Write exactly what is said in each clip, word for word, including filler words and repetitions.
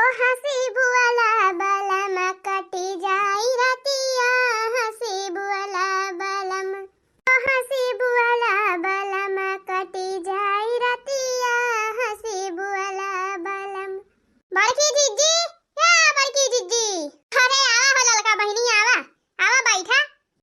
हँसी बुअला बलम कटी जाई रतिया, हँसी बुअला बलम, हँसी बुअला बलम कटी जाई रतिया, हँसी बुअला बलम। बड़की जिज्जी, या बड़की जिज्जी, अरे आवा हो ललका बहिनी, आवा, आवा बैठा।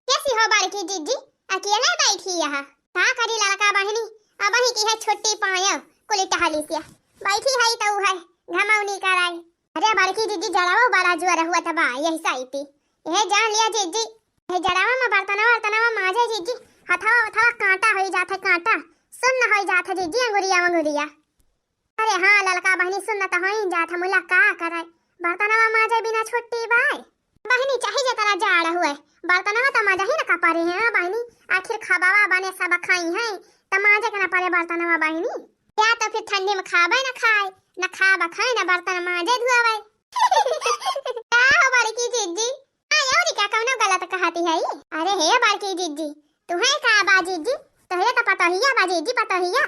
कैसी हो बड़की जिज्जी, अकेले बैठी यहाँ? का करी ललका बहिनी, अबही की है छुट्टी पायो, कुली टहली से बैठी है तो है घमौनी कराई। अरे बड़की जिज्जी, जड़वा बड़ा जोर हुआ तबा, यही साइती। यह जान लिया जिज्जी, यह जड़वा में बर्तनवा वर्तनवा माजे जिज्जी, हथवा हथवा कांटा होई जात है, कांटा सुन्न होई जात है जिज्जी, अंगुरिया अंगुरिया। अरे हाँ ललका बहिनी, सुन्न त होई जात है, मुला का करे, बर्तनवा माजे बिना छुट्टी बाय। बहिनी, चाहे जेतना जाड़ हुए, बर्तनवा त माजे ही न का परे है, हाँ बहिनी, आखिर खबावा बने सब खाई है, त माजे के न परे बर्तनवा बहिनी। या तो फिर ठंडी में खाबे न खाए, न खाबा खाए, न बर्तन माजे धुआवे। का हो बड़की जिज्जी? आ, अउरी का कौनो गलत कहती है? अरे हे बड़की जिज्जी, तुहे का बा जिज्जी? तोहरे तो पतोहिया बा जिज्जी, पतोहिया।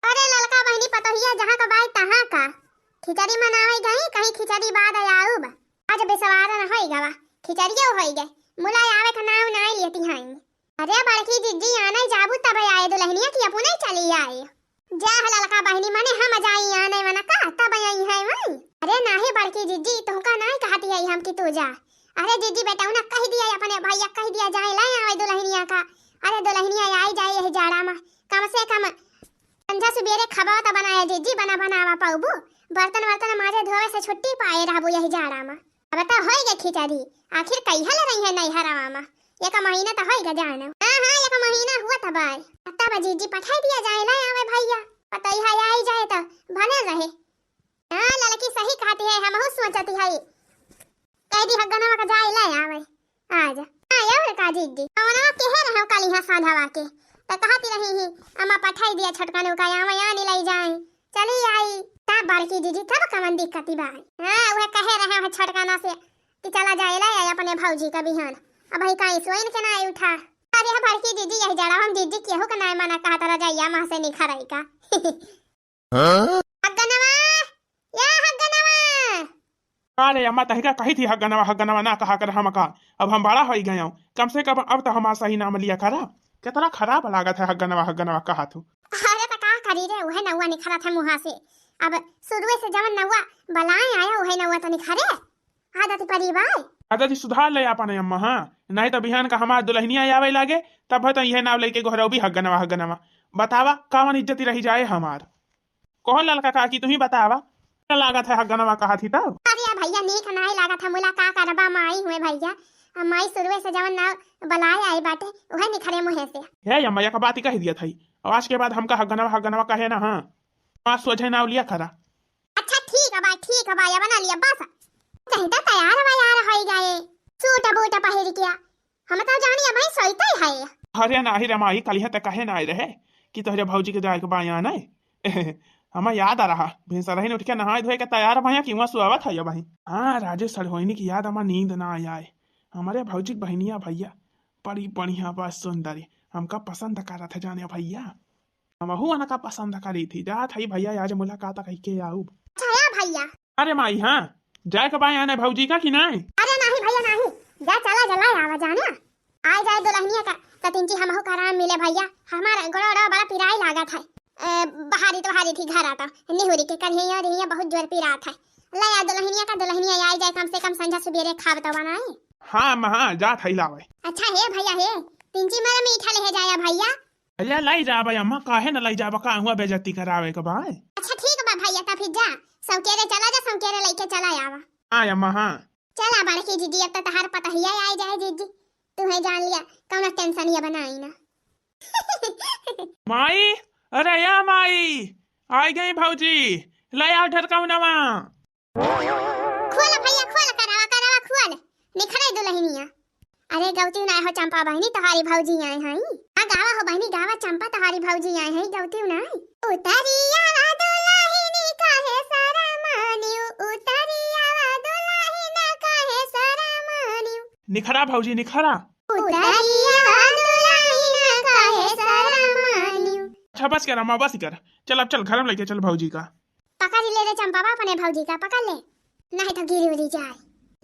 अरे ललका बहिनी, पतोहिया जहाँ का बाई तहाँ का। खिचड़ी मनावे गई, कहीं खिचड़ी बाद आउब। आज बिसवार न होई गवा, खिचड़ियो होई गए। मुला आवे का नाव नाई लेती हैं। अरे बड़की जिज्जी, आने जाबू तब आए दुल्हनिया की अपने चली आए। जा हो ललका बहिनी, मने हम जाई आने मना का, तब आई है वही। अरे नाही बड़की जिज्जी, तुहका नाही कहती है हम कि तू जा। अरे जिज्जी बेटौना कह दिया अपने भैया, कह दिया जाए ले आवे दुल्हनिया का। अरे दुल्हनिया आई जाए यही जाड़ा में, कम से कम संझा सुबेरे खबा त बनाया जिज्जी, बना बनावा पाउबू। बर्तन वर्तन माजे धोवे से छुट्टी पाए रहबू यही जाड़ा में। अब त होई गए खिचड़ी, आखिर कहिया ले रही है नैहरवा में? एक महीना त होई गए जान। हाँ, हाँ, एक महीना हुआ त बाय। तब जिज्जी पठाई दिया जाए, ले आवे भैया। पतोहिया आई जाए त भले रहे। हाँ, ललकी सही कहती है, हमहू सोचती है। कह दी हगनवा का जाए ले आवे आज। हाँ, और का जिज्जी? कौनवा केहे रहे कल यहाँ साझावा के? त कहती रही ही, अम्मा पठाई दिया छोटकनू का, आवे आनी ले जाए। चली आई। तब बड़की जिज्जी, तब कमन दिक्कती बा? हाँ, वह कहे रहे हैं छोटकना से कि चला जाए ले आए अपने भौजी का बिहान। अब ही काई सोइन के ना उठा। अरे बड़की जिज्जी, यही जड़ा हम जिज्जी केहू के ना मना कहत रह जाइया माँ से निखराई का। हाँ? हगनवा, या हगनवा। अरे अम्मा, तहिका कही थी हगनवा, हगनवा ना कहा कर हमका। अब हम बड़ा होई गए हूँ। कम से कम अब तो हमारा सही नाम लिया करा। कितना खराब लागत है हगनवा, हगनवा कहा तू। अरे त का करी रे, उहे नौवा निखरत है मुहा से। अब शुरुए से जवन नौवा बलाए आया, उहे नौवा त निखरे। आदत परी बाय। आदत सुधार ले आपन अम्मा, हाँ। नहीं तो बिहान का हमार दुल्हनिया आवे लागे, तब तो इहे नाव लेके गोहरौबी हगनवा, हगनवा। बतावा, कावन इज्जत रही जाए हमार। कहो ललका काकी, तुही बतावा, का लागत है हगनवा कहा थी तब? अरे भैया, नीक नाई लागत है, मुला का करबा, माई हुए भैया। अब माई शुरुए से जवन नाव बलाए आई बाटे, उहे निखरे मुहे से। हे अम्मा, एक बात कह दिया था, अब आज के बाद हमका हगनवा, हगनवा कहे ना, हाँ। आज सोझे नाव लिया करा। अच्छा ठीक है बा, ठीक है बा, या बना लिया बस। कहीं तो तैयार वैयार होई गए, सूट बूट पहिर के। हम तो जानी अबही सोइते है। अरे नाही रे माई, कलिया त कहे ना आए रहे कि तोहरे भौजी के जाए के बा याने। हमें याद आ रहा, भिनसरहिन उठ के नहाए धोए के तैयार भैया कि वहाँ सुआवत है अबही। हाँ, राजू सड़होइनी की याद हमार नींद ना आए। हमारे भौजी के बहिनिया भैया बड़ी बढ़िया बा, सुंदरी, हमका पसंद करत है जाने भैया। हमहू उनका पसंद करी थी। जात हई भैया, आज मुलाकात कइके आउब। अच्छा या भैया। अरे माई, हाँ, जाए के बा याने भौजी का कि नाई? अरे नाही भैया नाही, जा चला जला आवा जाने। आए जाए दुल्हनिया का, त तिनची हमहू का आराम मिले भैया। हमार गोड़ा ओड़ा बड़ा पिराई लागत है। ए, बहारी तो हारी थी घर आता, निहुरी के करिया रिया बहुत जोर पिरात है। ले आ दुल्हनिया का, दुल्हनिया आई जाए कम से कम संझा सुबेरे खाब तो बनाए। हाँ अम्मा, हाँ, जात हई लावे। अच्छा हे भैया हे, तिनची मर मीठा ले जाया भैया। अरे लाई जाबा अम्मा, काहे न लाई जाबा, का हुआ बेइज्जती करावे के बा? अच्छा ठीक बा भैया, त फिर जा, सौकेरे चला जा, सौकेरे लइके चला आवा। हाँ अम्मा, हाँ। चला बड़की जिज्जी, अब त तहार पतहिया आई जाए जिज्जी, तुहे जान लिया, कौनो टेंशन ये बनाई ना। माई, अरे या माई, आई गई भौजी, ले आओ ढरकौनवा। खोल भैया, खोल, करवा, करवा, खोल। निखरे दुल्हनिया। अरे गौती ना हो चंपा बहिनी, तोहारी भौजी आए हैं। हाँ, गावा हो बहिनी, गावा चंपा, तोहारी भौजी आए हैं, गौती ना। उतरिया दुल्हनी काहे शरमानियो, उतरिया दुल्हन काहे शरमानियो। निखरा भौजी, निखरा। उतरिया दुल्हन काहे शरमानियो। अच्छा बस कर अम्मा, बस कर। चल अब चल, घर में लेके चल भौजी का। पकड़ ले रे चंपावा अपने भौजी का, पकड़ ले। नहीं तो गिर उरी जाए।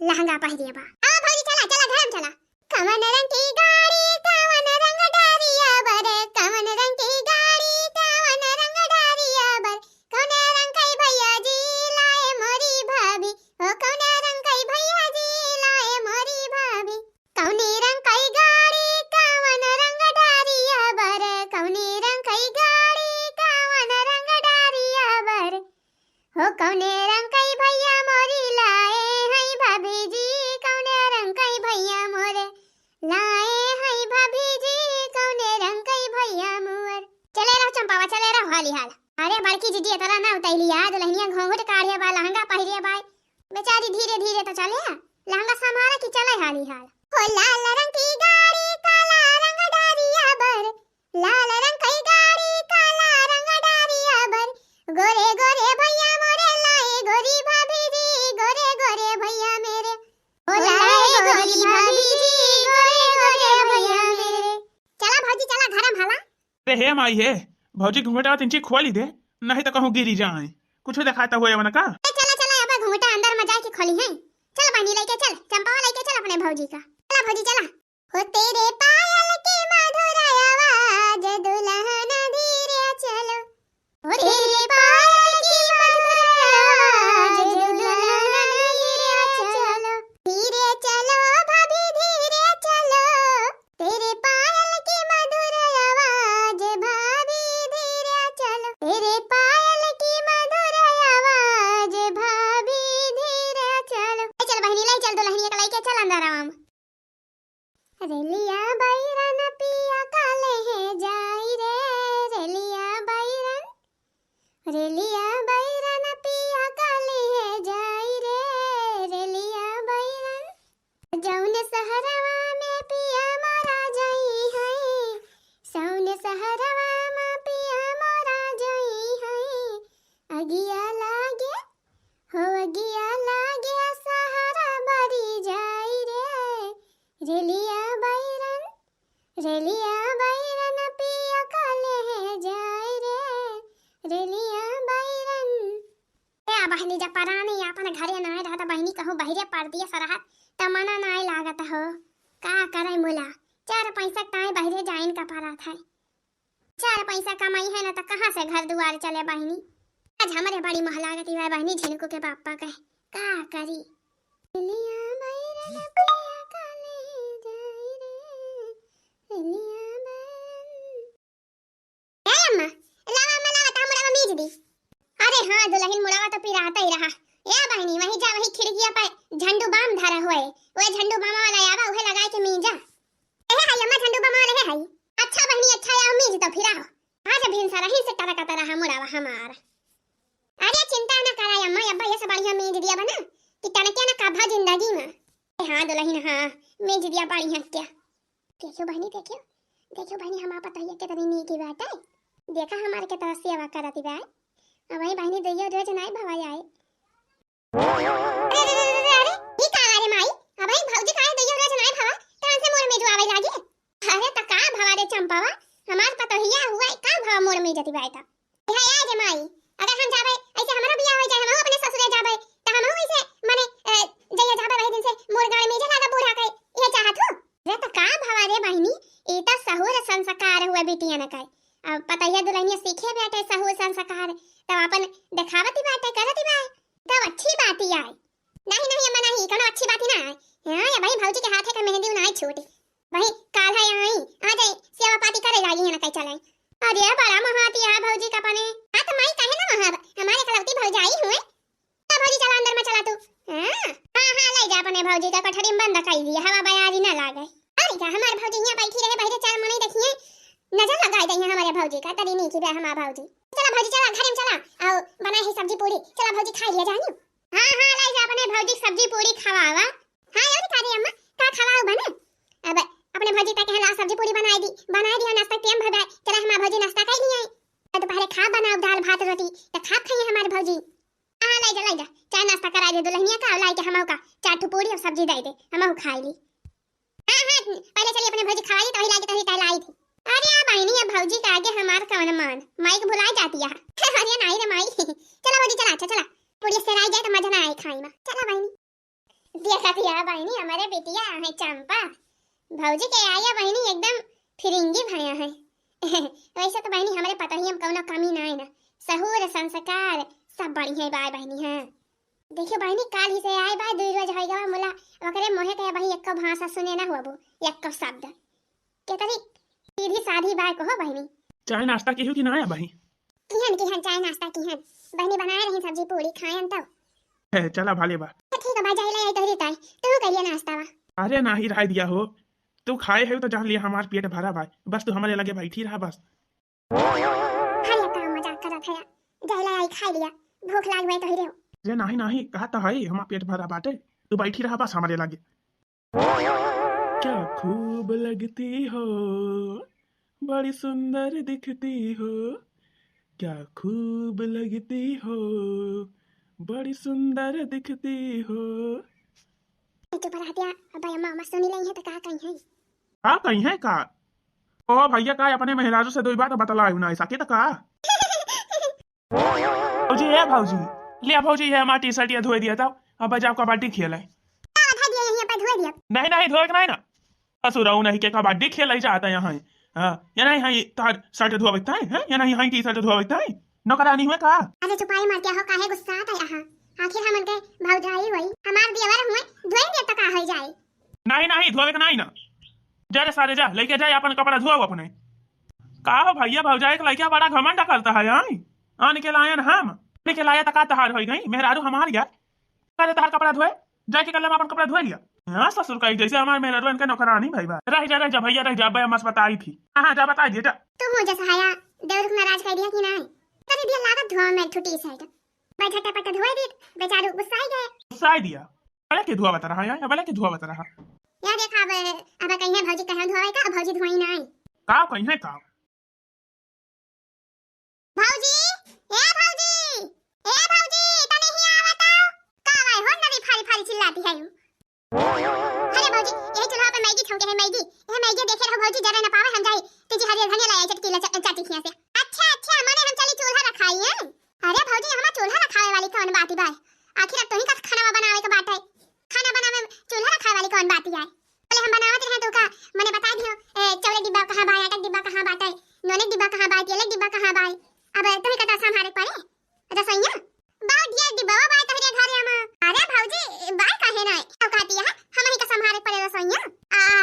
लहंगा पहिरे बा। आ भौजी, चला, चला, घर में चला। कवन रंग की गाड़ी, कवन रंग डरिया बर, कवन रंग की गाड़ी, कवन रंग डरिया बर, कौने रंग कई भैया जी लाए मोरी भाभी, ओ कौने रंग कई भैया जी लाए मोरी भाभी। कौने रंग कई गाड़ी, कवन रंग डरिया बर, कौने रंग कई गाड़ी, कवन रंग डरिया बर, हो कौने रंग कई भैया मोरी लाए हैं भाभी जी, कौने रंग कई भैया मोरे लाए हैं भाभी जी, कौने रंग कई भैया मोर। चले रहो चंपावा, चले रहो हाली हाल। अरे बड़की जिज्जी, एतरा ना उतैली आ, दुल्हनिया घूंघट काढ़े बा, लहंगा पहिरे बा, बेचारी धीरे धीरे तो चले, लहंगा संभारा कि चले हाली हाल। हो लाल रंग की गाड़ी, काला रंग डरिया बर, लाल रंग कई गाड़ी, काला रंग डरिया बर, गोरे गोरे भैया मोरे लाए गोरी भाभी जी, गोरे गोरे भैया मेरे, ओ लाए गोरी भाभी जी, गोरे गोरे भैया मेरे। चला भौजी, चला घर में भला। अरे हे माई हे, भौजी घूंघटा तिनची खोली दे, नहीं तो कहूँ गिरी जाए। कुछ देखाता हुए वनका। ए, चला, चला, अब घूंघटा अंदर में जाके खोली है। चल बहिनी, लइके चल, चंपावा लइके चल अपने भौजी का। चला भौजी, चला। हो तेरे पायल की मधुर आवाज, दुल्हन धीरे चलो। हो तेरे पायल की मधुर आवाज, दुल्हन धीरे चलो। धीरे चलो भाभी, धीरे चलो। तेरे पायल की मधुर आवाज, भाभी धीरे चलो। तेरे पायल की मधुर आवाज, भाभी धीरे चलो। ले चल बहिनी, ले चल दुल्हनिया के लइके चल अंदर आवा। रेलिया बैरन पिया काले है जाई रे, रेलिया बैरन। रेलिया बैरन पिया काले है जाई रे, रेलिया बैरन। जौन सहरवा में पिया मोरा जाई है, सौन सहरवा में पिया मोरा जाई है। अगिया लागे, हो अगिया लागे, सहरा बरी जाई रे, रेलिया बैरन, रेलिया बैरन पिया काले है जाई रे, रेलिया बैरन। ए बहिनी, जब परानी आपन घरे नाय रहत बहिनी, कहूँ बहिरे परदेस रहत, त मना नाय लागत हो। का करे मुला, चार पैसा ताय बहिरे जाइन का परत है। चार पैसा कमाई है ना, त कहाँ से घर दुआर चले बहिनी? आज हमरे बड़ी मोह लागत बा बहिनी, झिनकू के पापा कहे, का करी? लिया बैरन पिया काले जाई रे, लिया बैरन। ए अम्मा, लावा अम्मा, लावा, ता मुड़वा मीज दी। अरे हाँ दुल्हन, मुड़वा तो पिरात ही रहा। ए बहिनी, वही जा, वही खिड़किया पे झंडू बाम धरा हुआ है, वह झंडू बामा वाला आवा, उहे लगाए के मीजा। एहे हाई अम्मा, झंडू बामा वाला है हाई। अच्छा बहिनी, अच्छा, आओ मीज तो फिरा हो। आज भिनसर ही से टरकत रहा मुड़वा हमार। अरे चिंता ना करा अम्मा, अब्बा ये सब बढ़िया मीज दिया बना कि टनके ना कभा जिंदगी में। ए हाँ दुल्हन, हाँ, मीज दिया बढ़िया क्या। देखियो बहिनी, देखियो, देखियो बहिनी, हमार पतोहिया केतनी नीक बाटे। देखा हमार केतना सेवा करत बा। अब वही बहिनी दुइयो रोज नाई भवा आए। अरे, अरे, अरे, अरे, अरे, ई का रे माई? अब वही भौजी काहे दुइयो रोज नाई भवा? तहन से मोर मेजवा आवे लागे। अरे त का भवा रे चंपावा? हमार पतोहिया हुआ, का भवा मोर मेजति बाय त? ए, ए जे माई, अगर हम जाबे, ऐसे हमरो बियाह हो जाए, हमहू अपने ससुरे जाबे, त हमहू ऐसे, माने, अ, जइया जाबे वही दिन से मोर गाड़ में जे लागा बूढ़ा के, इहे चाहत हो? रे त का भवा रे बहिनी, ई त सहूर संस्कार हुआ बिटियन के। अब पतोहिया दुल्हनिया सीखे बाटे सहूर संस्कार, तब अपन देखावती बाटे, करती बा, तब अच्छी बात ही आए। नहीं, नहीं अम्मा, नहीं, कोनो अच्छी बात ही ना आए। हाँ, ये भाई भौजी के हाथे का मेहंदी उनाई छूटी। वही काल है आई, आ जाए, सेवा पाती करे लागी है ना, कहीं चले। अरे बड़ा महाती है भौजी का पने। हाँ तो माई काहे ना महाब, हमारे इकलौती भौजाई हुए। तो भौजी चला अंदर में चला तू। हाँ, हाँ, हाँ, ले जा अपने भौजी का कोठरी में बंद कर दिया, हवा बयारी ना लागे। अरे का हमार भौजी यहाँ बैठी रहे, बहरे चार मनई देखिए, नजर लगाई दे हमारे भौजी का, तरी नीक बा हमार भौजी। चला भौजी चला, घर में चला, आओ बनाए है सब्जी पूरी, चला भौजी खा लिया जानी। हाँ, हाँ, ले जा अपने भौजी सब्जी पूरी खवावा। हाँ, और का रे अम्मा, का खवाओ बने? अब अपने भौजी तक ला सब्जी पूरी बनाई दी, बनाई दिया, नाश्ता टेम भर जाए। चला हमार भौजी नाश्ता कर लिए। अब दोपहरे खा बनाओ दाल भात रोटी, तो खा खाइए हमार भौजी। हाँ, ले जा, ले जा, चाय नाश्ता करा दे दुल्हनिया का, और लाई के हमहू का चार ठो पूरी और सब्जी दे दे, हमहू खाई ली। हाँ, हाँ, पहले चली अपने भौजी खवाई, तो वही लागे तो वही टहलाई थी। अरे आ बहिनी, अब भौजी के आगे हमार कवन मान, माई के भुलाई जाती है। अरे नहीं रे माई, चला भौजी, चला, अच्छा, चला। पूरी सेराई जाए तो मजा ना आए खाई में। चला बहिनी। देखा थी यार बहिनी, हमारे बिटिया है चंपा, भौजी के आया बहिनी एकदम फिरिंगी भया है। वैसे तो बहिनी हमारे पतोहिया में कौनो कमी ना है ना, सहूर संस्कार सब बढ़िया बा बहिनी। हाँ देखियो बहिनी, काल ही से आए बा, दुई रोज होई गवा मुला, ओकरे मोहे के बहिनी एक्को भाषा सुने ना हुआ वो, एक्को शब्द। केतरी सीधी साधी बाय कहो बहिनी। चाय नाश्ता किहू कि ना आया बहिनी? किहन, किहन चाय नाश्ता किहन। बहिनी बनाए रही सब्जी पूरी खायन तब। है, चला भाले बा। तो ठीक है बा, जाई ले आई तोहरी ताई। तू करिया नाश्ता बा। अरे नाही रह दिया हो। तू खाए है तो जान लिया हमार पेट भरा बा। बस तू हमारे लगे बैठी रहा बस। अरे का मजाक करत है। जाई ले आई खाई लिया। भूख लाग गई तोहरे हो। अरे नाही, नाही, कहा तो है हमार पेट भरा बाटे। तू बैठी रहा बस हमारे लगे। क्या खूब लगती हो, बड़ी सुंदर दिखती हो, क्या खूब लगती हो, बड़ी सुंदर दिखती हो। ए, चुप रह दिया, अब अम्मा, अम्मा सुनी लई है तो का कही है? का कही है का? ओ भैया, का अपने मेहरारू से दो बात बतलायू ना ऐसा के तो का? भौजी, ए भौजी, ले भौजी, ये हमार टी शर्ट ये धोए दिया था, अब जाओ कबड्डी खेले। का धोए दिया, यहीं पे धोए दिया? नहीं, नहीं, धोए के नहीं ना। ससुराऊ नहीं के कबड्डी खेले जाता यहाँ है। हाँ, ये नहीं है तार शर्ट धोवे के ताई, हैं? ये नहीं है टी शर्ट धोवे के ताई। नौकरानी हुए का? अरे चुपाई मार क्या हो, काहे गुस्सा आता यहाँ? आखिर हमन के भौजाई होई, हमार देवर हुए, धोए दिया तो का होई जाए? नहीं, नहीं, धोवे के नहीं ना। जा रे सारे, जा, लेके जा अपन कपड़ा धोओ अपने। का हो भैया, भौजाई के लइका बड़ा घमंड करता है, आई? आन के लायन हम, आन के लाया त का तहार होई गई, मेहरारू हमार यार। अरे तहार कपड़ा धोए, जाके कल में अपन कपड़ा धोए लिया। हाँ ससुर का, जैसे हमार मेहरारू इनका नौकरानी भाई बा। रह जा, रह जा भैया, रह जा, अब मस बताई थी। हाँ, हाँ, जा बताई दिया, जा। तू मुझे सहाया, देवर को नाराज कर दिया कि नहीं? तेरी दिया लागत धुआं में ठुटी शर्ट। भाई झटापट धोए दी, बेचारू गुस्साई गए। गुस्साई दिया। अबे के धुआवत रहा यार, अबे के धुआवत रहा। यार देख अब, अब कहीं है भौजी कहे धोए का, भौजी धोई ना आई। का कहीं है का? भौजी, ए भौजी, ए भौजी, तने ही आवत हो। का भाई हो नदी फारी फारी चिल्लाती है यू? अरे भौजी, यही चूल्हा पे मैगी छौंके है, मैगी। यह मैगी देखे रहो भौजी, जरे न पावे हम जाई। तुझे हरियर धनिया लाया चटकीला चा-, चाची खिया से। अच्छा, अच्छा, मने हम चली चूल्हा रखाई है। अरे भौजी, हमार चूल्हा रखावे वाली कौन बात बा? आखिर अब तोही का खाना बनावे के बात है। खाना बनावे में चूल्हा रखावे वाली कौन बात है? पहले हम बनावत रहे तो का मने बता दियो, ए, चावल डिब्बा कहाँ बा, आटा डिब्बा कहाँ बाटे, नून डिब्बा कहाँ बा, तेल डिब्बा कहाँ बा? अब तोही का तो संभारे पड़े। रसोइया? बा ढेर डिब्बा बा तोहरे घरे में। अरे भौजी, बा काहे ना? अब कहती है, हम ही का संभारे पड़े रसोइया।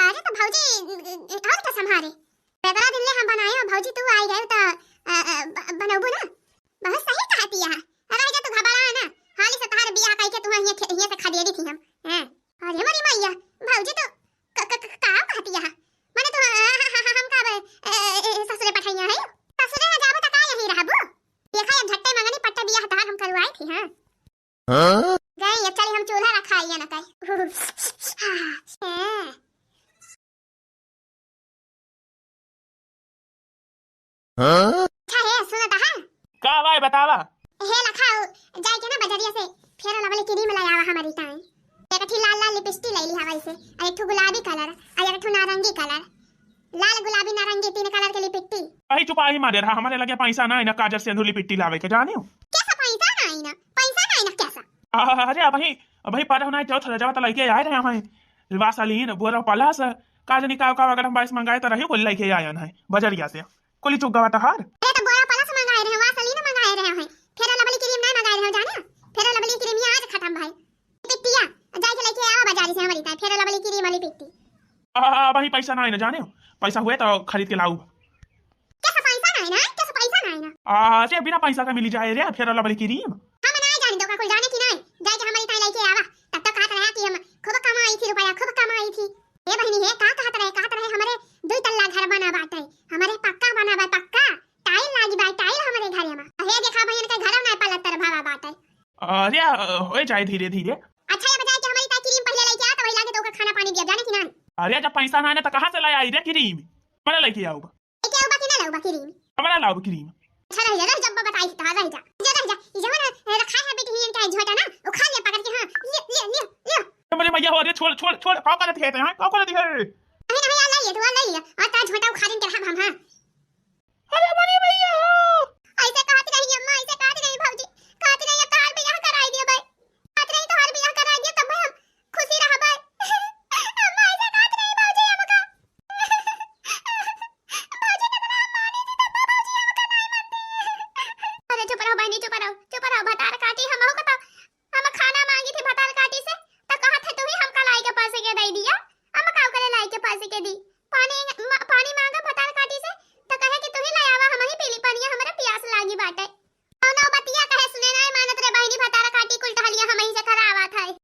अरे तो भौजी, हम का संभारे? बेतरा दिन ले हम बनाए हो, भौजी तू आई गए तो, अ, अ, ब-, बनबू ना? बहुत सही कहती है। रह जा तू घबरा ना। हाली से तहार बियाह कइके तू हियां खे-, हियां से खदेड़ी थी हम। हैं? अरे मोरी मैया, भौजी तो क-, क-, क-, का कहती है? माने तू ह-, ह-, ह-, ह-, हमका अब, ए, ए, ए, ससुरे पठैया है? ससुरे में जाबो त का यहीं रहबो? देखा ये झट्टे मंगनी पट्टे बियाह तहार हम करवाई थी, हाँ? हाँ? गए, ये चली हम चूल्हा रखाई है ना कहीं। हाँ। हाँ? अच्छा हे, सुनत हा? का भाई बतावा? हे लखा, जाए के ना बजरिया से Fair Lovely cream ले आवा हमारी ताई। एक ठी लाल लाल लिपस्टिक ले ली हवाई से, और एक ठो गुलाबी colour, और एक ठो नारंगी colour। लाल गुलाबी नारंगी तीन colour के लिपस्टिक। अही चुपाई मारे रहा, हमारे लगे पैसा ना है ना काजल सेंधु लिपस्टिक लावे के, जाने हो? कैसा पैसा ना है ना? पैसा ना है ना कैसा? अरे अबही, अबही पर ना जाओ थोड़ा जावा तो लेके आए रहे हैं। वासलीन, बोरा पलास, का जानी का, का अगर हम बाईस मंगाए तो रही, कुल लेके आयन है बजरिया से। कुली चुक गवा तहार। अरे तो बोरा पलास मंगाए रहे, वासलीन मंगाए रहे हैं, Fair Lovely cream नहीं मंगाए रहे, जाने? Fair Lovely cream ये आज खत्म भाई। पिट्टिया, जाए के लेके आवा बाजारी से हमारी ताई, Fair Lovely cream वाली पिट्टी। आ, भाई पैसा ना है ना, जाने? पैसा हुए तो खरीद के लाऊ। कैसा पैसा ना है ना? कैसा पैसा ना है ना? आ, ते बिना पैसा का मिली जाए रे Fair Lovely cream। हम ना जाने तो का कुल जाने की नहीं, जाए के हमारी ताई लेके आवा। तब तो कहत रहा कि हम खूब कमाई थी रुपया, खूब कमाई थी। ए बहिनी हे, का कहत रहे, कहत रहे हमरे दुई तल्ला घर बना बाटे, हमरे पक्का बना बा, पक्का। Tile लागी बा, tile हमरे घरे में। हे देखा बहिन के घर में पलस्तर भवा बाटे। अरे, अ, होए जाए धीरे धीरे। अच्छा, ये बताए कि हमारी ताई cream पहले लेके आ, तो वही लागे तो ओकर खाना पानी दिया, जाने की ना? अरे, जब पैसा ना है ना, तो कहाँ से ले आई रे cream? मने लेके आऊ बा। लेके आऊ बा कि ना लाऊ बा cream? हमरा लाऊ cream। अच्छा, रह जा, रह जा, अब बताई तो, रह जा। जा, रह जा। ये जवन रखा है बेटी हियन का झोटा ना, उखा ले पकड़ के, हाँ, ले, ले, ले, ले। अरे भैया, हो रे, छोड़, छोड़, छोड़, का करत है, हाँ, का करत है? नहीं, नहीं, आ ले, तू आ ले, और तार झोटा उखाड़न के रहा हम, हाँ। अरे मरे भैया हो। ऐसे कहत रही अम्मा, ऐसे कहत रही भौजी, कहत रही अब तार बियाह कराई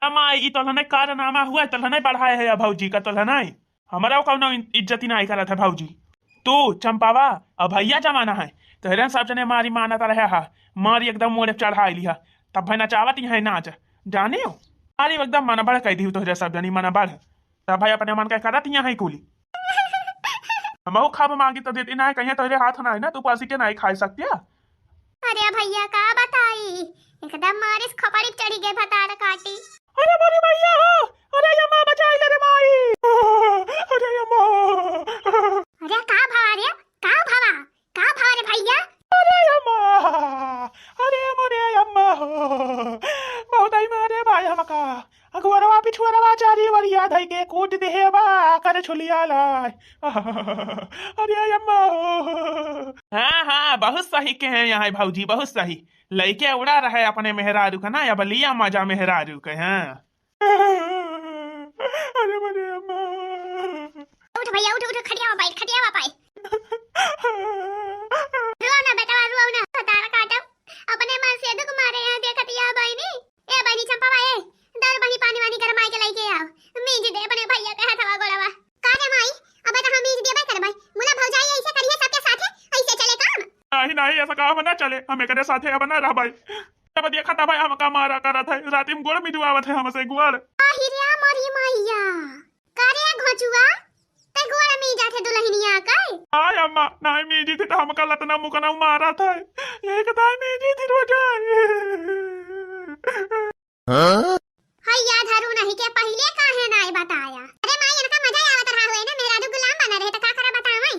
माई, ई तोल्हने कारनामा हुआ, तोल्हने बढ़ाए है या भौजी का, तोल्हने। हमरा कौनो इन-, इज्जती नाहीं करत है भौजी। तू चंपावा, अब भैया जमाना है, तोहरे सब जने मारी मानत रहे हा, मारी एकदम मोरे चढ़ाई लिहा, तब भाई नचावत यहाँ नाच, जाने हो? मारी एकदम मन बढ़ कह दी तोहरे सब जनी मन बढ़, तब भाई अपने मन का करत यहाँ है कुली। हमहू खाब मांगी तो देती ना, कहीं तोहरे हाथ ना है ना, तू पासी के नहीं खाई सकती है। अरे भैया का बताई, एकदम मारिस खोपड़ी पे चढ़ी गए भतार काटी। अरे मोरी भैया हो, अरे अम्मा बचाई ले रे माई, अरे अम्मा। अरे का भवा रे, का भवा, का भवा रे भैया? अरे अम्मा, अरे मोरे अम्मा हो, बहुत ही मारे भाई हमका। अगुअरवा पिछुअरवा चारी वरिया धई के कूट देहे बा, कर छुलिया लाय। अरे अम्मा हो। हाँ, हाँ, बहुत सही कहे यहाँ भौजी, बहुत सही। लइके उड़ा रहे अपने मेहरारू का ना, अब लिया मजा मेहरारू के, हाँ। अरे मोरे अम्मा। उठ भैया, उठ, उठ, खटिया में बैठ, खटिया में बैठ। रो ना बेटवा, रो ना, तारा काटब। अपने मन से दुख मारे हैं, देखत या बहिनी। ए बहिनी चंपावा, ए, दौड़ बहिनी, पानी वानी गरमाई के लइके आओ। मीज दे अपने भैया के हथवा गोड़वा। का रे माई, अबे तो हम मीज देबे करबै। मुला भौजाई ऐसे करिए सबके साथे, ऐसे चले काम। नहीं, नहीं, ऐसा काम ना चले, हम एकरे साथे अब ना रहबै। अब देखा था भाई, हमका मारा करत है, राती में गोड़ मिजुआवत है हमसे, गोड़। आहि रे मोरी मैया, का रे घोचुआ, ते गोड़ मीजा थे दुल्हनिया के? आय अम्मा, नहीं मीजी थी तो हमका लतना मुकना मारा था, यही कथा मीजी थी रोज। हाँ? हैया धरू नहीं के पहिले काहे नाय बताया? अरे माई, इनका मजा आवत रहा हुए ना, मेहरारू गुलाम बना रहे तो का करा बतावई?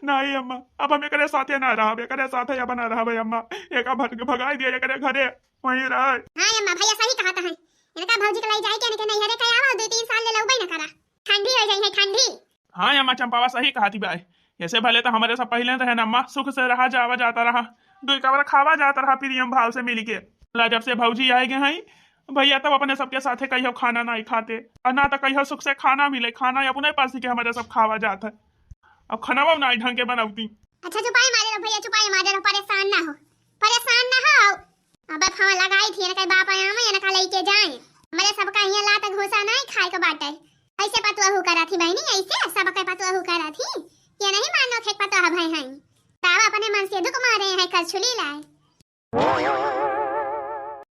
नहीं अम्मा, अब हम एकरे साथे ना रहब, एकरे साथे अब ना रहब अम्मा। एका भग-, भगाई दिया एकरे घरे, वहीं रह। हाँ अम्मा, भैया सही कहत हैं। इनका भौजी के लाई जाए के इनके नैहरे के आवा, दो तीन साल ले लउबे न करा। ठंडी हो जाई है, ठंडी। हाँ अम्मा, चंपावा सही कहती बाय। ऐसे भले तो हमारे सब पहिले रहे ना अम्मा, सुख से रहा जावा जाता रहा, दुई कबर खावा जाता रहा प्रियम भाव से मिल के। ला जब से भौजी आए गए हैं भैया, तब अपने सबके साथे कहियो खाना नहीं खाते, और ना तो कहियो सुख से खाना मिले, खाना अपने पास के हमारे सब खावा जात है। अब खाना नहीं ढंग के बनौती। अच्छा चुपाई मारे रहो भैया, चुपाई मारे रहो, परेशान ना हो, परेशान ना हो। अब फोन लगाई थी इनके बाप आवे, इनका लेके जाए। हमारे सबका यहाँ लात घूसा नहीं खाए के बाटे। ऐसे पतुआ हु करा थी बहनी, ऐसे सबके पतुआ हु करा थी। ये नहीं मानो थे पतुआ भाई हैं। तावा अपने मन से दुख मारे हैं, कर छुली लाए।